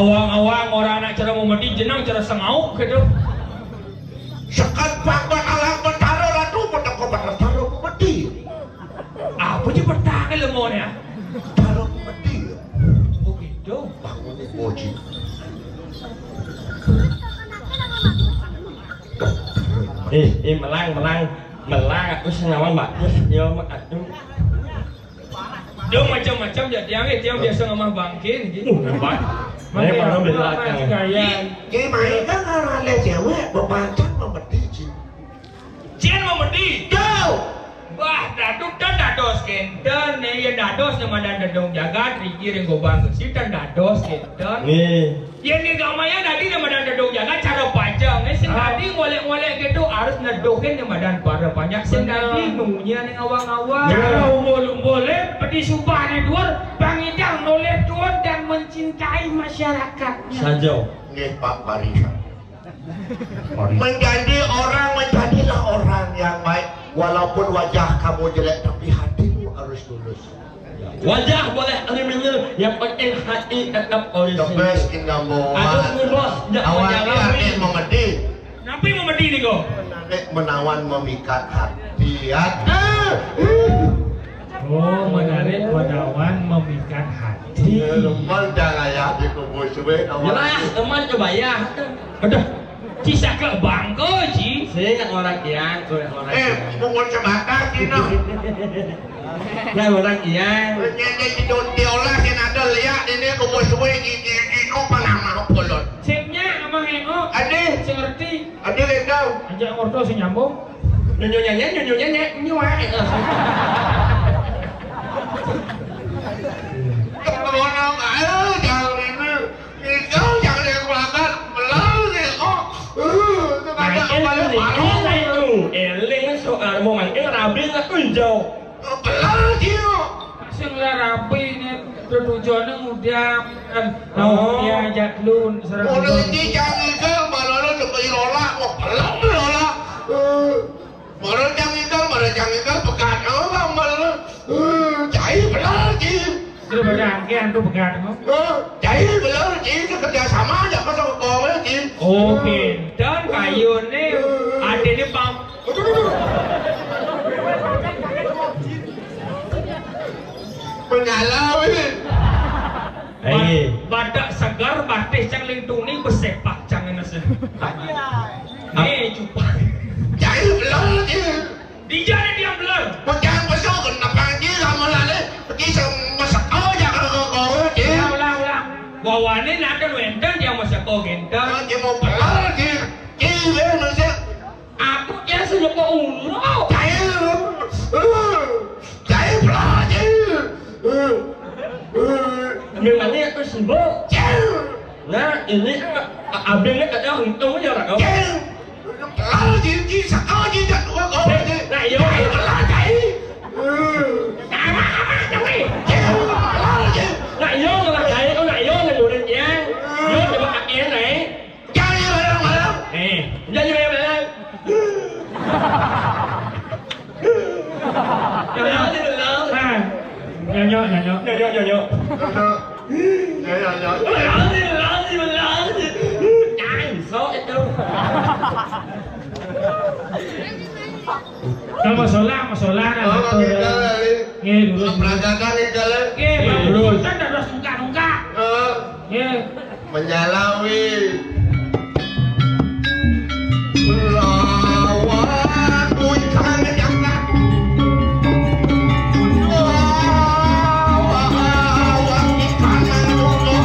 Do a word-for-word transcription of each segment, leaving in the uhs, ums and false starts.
Awang-awang ora anak cara memedi, jeneng cara sengauk gitu. Sekat pangkat alang Betara Ratu, peteko Betara memedi. Apa sih petangnya lemonya? Betara memedi. Oh gitu. Bangun nih, Boji. Eh, eh, melang, melang, melang, aku senyawa bagus, ya, mak, aduh. Dong macam-macam ya, tiang, eh, tiang biasa ngamah bangke, gitu. Uh, hebat. Ini baru bela, Kang. Ki, ki, mai kan kalau ada cewek, bepancang memedi, Ci. Cien memedi. Tuh. Wah, dadu dan dados kenten, nih, ya dados namadan dedong jagat, rigi ring gobang gesi, dan dados kenten. Nih. Yén ning gamaya dadi namadan dedong jagat cara pajang. Sing dadi ngolek-ngolek gitu harus neduhin namadan para panjak. Sing dadi ngunyian ning awang-awang. Cara umbul-umbulé, peti sumpah di duur, pangidang nolih tuun dan mencintai masyarakatnya. Saja. Nggih, Pak Barisan. Menjadi orang, menjadilah orang yang baik. Walaupun wajah kamu jelek, tapi hatimu harus lulus. Wajah boleh kriminal, yang penting hati tetap orisinil. The best in the world. Aduh, ini bos, ndak. Awak ini artinya memedi. Napi memedi niku? Menarik, menawan, memikat hati. Aduh. Oh, menarik, menawan, memikat hati. Leman dah ayah di kubur suwe. Jelas, teman coba ya. Aduh. Ci saklek bangko, Ci. Sing nak orang kian, orang kian. Eh, pungut sebatang, Ci, noh. Nah, orang kian. Nyéné diolah sing ada liak ini kubur suwe, nyéné eno panamah polon. Sing nyak amah eno. Ade. Sing ngerti. Ade, Rendang. Ajak ngorto sing nyambung. Nyunyu nyanyi, nyunyu nyanyi, nyuak. Ngono, ayo, jangan ini. Itu yang dia keluarkan, belah sih, kok. Eh, itu kagak kembali baru. Eling soal mau mangke rabi nggak tunjau. Belah sih, kok. Sing lah rabi ini tujuannya mudah kan. Oh. Dia ajak lu, serang. Udah lu. Ini jangan ke, malah lu coba irola, mau belah, belah. Eh. Mara jang ingkang, mara jang ingkang, pegat, oh, gamel. Eh, cai beler, Ci. Sudah pada angke antu pegat, oh. Eh, cai beler, Ci, kerja sama aja ke sokong, Ci. Oh, pinten kayune. Adene pam-, Menyala, weh. Ba-, eh, badak segar, batih cang lintuni, besepak cang ngene se. Eh, cupak. Jahil beler, Ci. Dijane tiang beler. Bocah besok kenapa, Ci, sama lale? Pergi sama seko aja kalau kau, Ci. Ulang, ulang, ulang. Bawane naken wenten tiang maseko kenten. Oh, Ci mau beler, Ci. Ci, weh, manusia. Aku ya sudah kok ulo. Jahil. Jahil belajar. Memangnya aku sibuk. Jahil. Nah, ini, eh, abangnya kata untung ya, Raka. Jahil. Belajar, Ci, sekali jatuh kau. Eh, nah, iya. Jahil belajar. Sama, sama, sama. Jahil belajar. Nah, iya, ngelah jahil, oh, nah, iya, ngeluarin ya. Iya, coba kakian, naik. Jangan bareng-bareng. Eh, jangan bareng-bareng. Jangan bareng-bareng. Ah. Nyonyo, nyonyo. Nyonyo, nyonyo. Nyonyo, nyonyo. Bareng-bareng, bareng-bareng. Jangan, sok itu. Kalau masalah, masalah, nah, oh, betul. Kita lari. Nggih, lurus. Peragakan nih, jalan. Nggih, lurus. Kan harus nungkak-nungkak. Heeh. Nggih. Menyalawi. Lawan kuwi kangen yang nak. Lawan kuwi kangen dulu.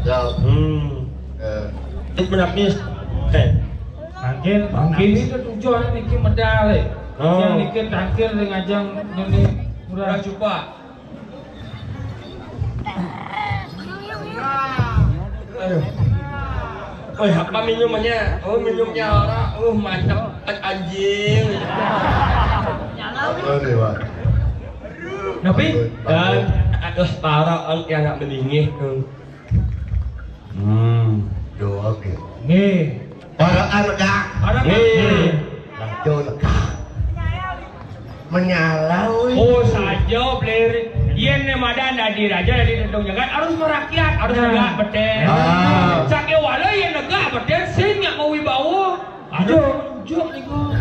Siap. Hmm. Eh. Itu penapis. Eh. Mangkin, mangkin itu tujuan niki medal, eh. Oh. Yang niki tangkil dengan jang niki murah. Murah cupa. Aduh. Woi, apa minumnya? Oh, minumnya orang. Oh, mantap, anjing. Apa nih, Pak? Tapi, dan ada setara yang nggak melingih tuh. Hmm. Doa ke. Nggih. Paraan lega. Paraan lega. Nggih. Raja lega. Menyala, wih. Oh, saja, Blir. Yen ne madan dadi raja, dadi tedung jagat, harus merakyat, harus negak beten. Ah. Sakéwala yen negak beten, sing nyak mawibawa. Aduh, jujuk niku.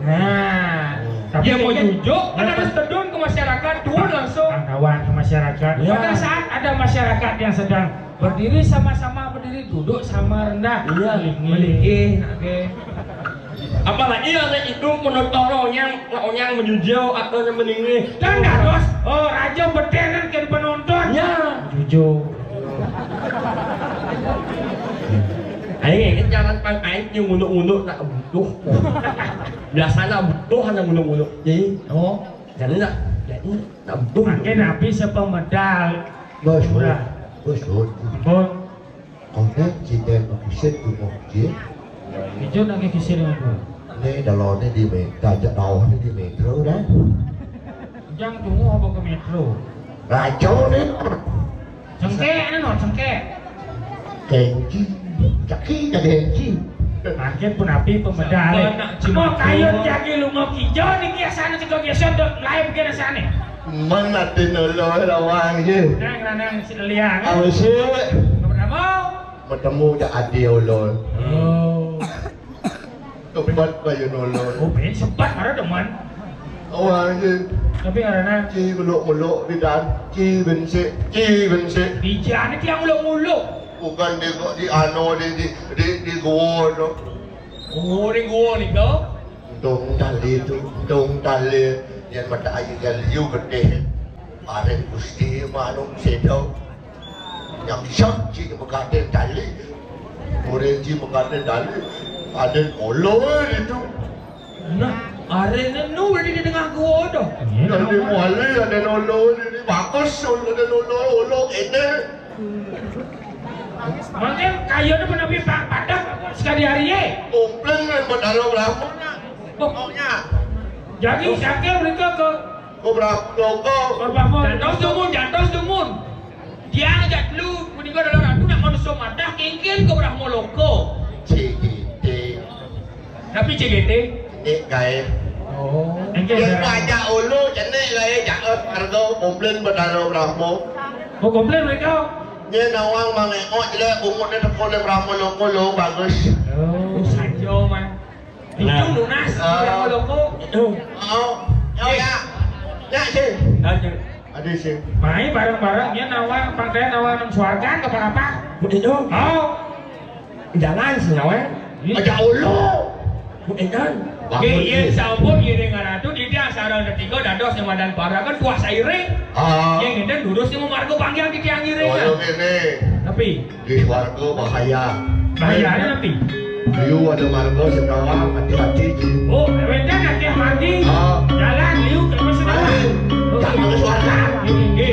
Nah. Tapi yen mau jujuk, kan harus tedun ke masyarakat, turun langsung. Anggawan ke masyarakat. Ya. Pada saat ada masyarakat yang sedang berdiri sama-sama berdiri, duduk sama rendah. Iya. Melingih, oke. Apalagi ada itu menonton onyang, onyang menyujau atau meninggi. Dan dados, oh, raja beten ke penonton. Ya. Jujur. Aing inget jangan pang aing yang ngunduk-ngunduk nak butuh. Biasanya butuh hanya ngunduk-ngunduk. Jadi, oh, jadi nak, jadi nak butuh. Makin habis apa medal? Bos, bos, bos. Bos. Kau kan cinta makisin tu mau je. Ijo nak kisin aku. Ni dalam ni di meter, jak bawah ni di meter dah. Jang tunggu apa ke metro? Raja ni. Cengkek ni no, cengkek. Kenji. Caki ke kenji. Makin pun api pemedal. Mau kayu jagi lu mau kijau ni biasa ni cekok biasa dok lain bikin sana. Mana tin Allah lawan je. Nang nang si Elia. Apa sih? Bertemu. Bertemu dah adil Allah. Oh. Tempat kayu nolong. Oh, ben sempat ada teman. Awal je. Tapi karena ci meluk-meluk bidan, ci bensik, ci bensik. Bijan ni tiang meluk-meluk. Bukan di di ano di di di, di gua no. Oh, di gua ni kau. Dong tali tu, dong tali yang mata air galiu gede. Arek gusti manuk sedau. Yang siap cik mengkaten tali. Orang cik mengkaten tali. Ada olor itu. Nah, arek nenu berarti di tengah gua tu. Ada kuali, ada olor ini. Bagus, ada olor, olor ini. Mungkin kayu tu pernah pi padak sekali hari ye. Komplain dengan berdarah berapa? Oh. Jadi, sakit mereka ke Kobra loko. Korban jantos dumun, jantos dumun. Dia ngajak dulu, meninggal dalam ratu nak manusia madah, kengken kobra moloko. C G T. Tapi C G T. Cenik gae. Oh. Cenik gae. Yang ajak ulu, cenik gae, jahat, harga, komplain, berdarah, berapa. Oh, komplain mereka? Dia nawang, mangekok, jelek, bungut, dia tekol, dia berapa, loko, lo, bagus. Oh, sanjo, man. Nah. Itu lunas, ah, orang loko. Itu. Oh, oh, ya. Ya, sih. Ada sih. Mai bareng-bareng, ya, nawa, pangkaian nawa nang suarga, apa-apa. Itu. Oh. Jangan, senyawa. Aja ulu. Itu. Oke, iya, sampun, iya, dengan ratu, di dia, sarang ketiga, dados, yang madan para, kan, tuah sairing. Ah. Yang itu, lurus, yang marga panjang, di tiang iri, kan. Kalau ini. Tapi. Di warga bahaya. Bahayanya nanti. Liu ada marga Singkawang, hati-hati, Ji. Oh, wénten akeh margi. Ah. Jalan liu ke Singkawang. Ayo, oh, tak harus warga. Ini, ini.